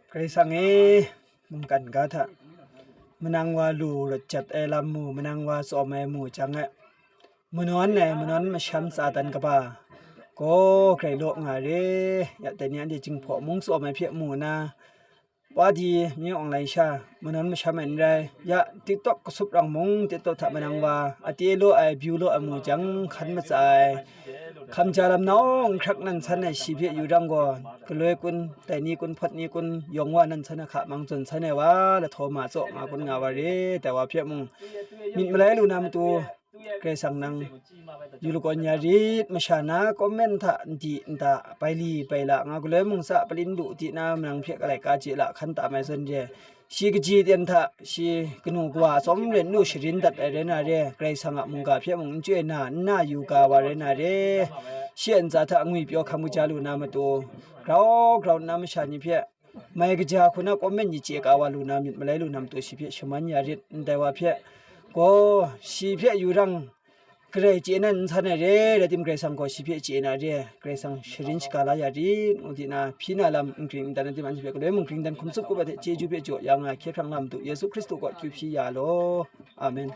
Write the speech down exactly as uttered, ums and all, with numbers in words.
Karai Kasang e, mungkan ga hta manang wa lu rawt jat ai lam mu, manang wa tsawm ai mu jang e, manawn ai, manawn masham tsa dan kaba, gaw grai law nga re. Ya dai ni anhte Jinghpaw mung tsawm ai hpe mu na, wa di, mye awng lai sha, manawn masham ai n rai. Ya, TikTok kasup rang mung, TikTok hta manang wa, ate law ai, byu law ai mu jang, hkan matsa ai. Hkamja lam nau n hkrak nan san ai shi hpe yu rang gaw, galoi kun, dai ni kun, hpawt ni kun, yawng wa nan san ai hka mang zawn san ai wa, lahtaw ma tsaw nga kun nga wa re, dai wa hpe mung, myit malai lu na matu, Karai Kasang nang yu lagawn ya rit, masha na comment hta n di n ta, bai li bai la nga galoi mung sa palin lu di na, manang hpe kalai ka chye la hkan ta mai zawn re. Shi kaji ten hta, shi kanu kawa tsawm ren nu sharin dat ai rai na re, Karai Kasang a mungga hpe mung n chye na, n na yu ga wa rai na re. Shi a ntsa hta ngwi pyaw hkam kaja lu na matu, grau grau nna masha ni hpe mai kaja hku na comment ni chye ka wa lu na, myit malai lu na matu shi hpe shaman ya rit, ndai wa hpe gaw shi hpe yu rang, Karai chye nan n san ai re, rai tim Karai Kasang gaw shi hpe chye na re, Karai Kasang sharin shaga la ya rit, ngu di na, hpyi na lam n gring n dan na tim anhte hpe galoi mung gring dan hkum tsup kup ai hte chyeju hpe jaw ya nga ai hkye hkrang lam du, Yesu Hkristu gaw kyu hpyi ya law. Amen.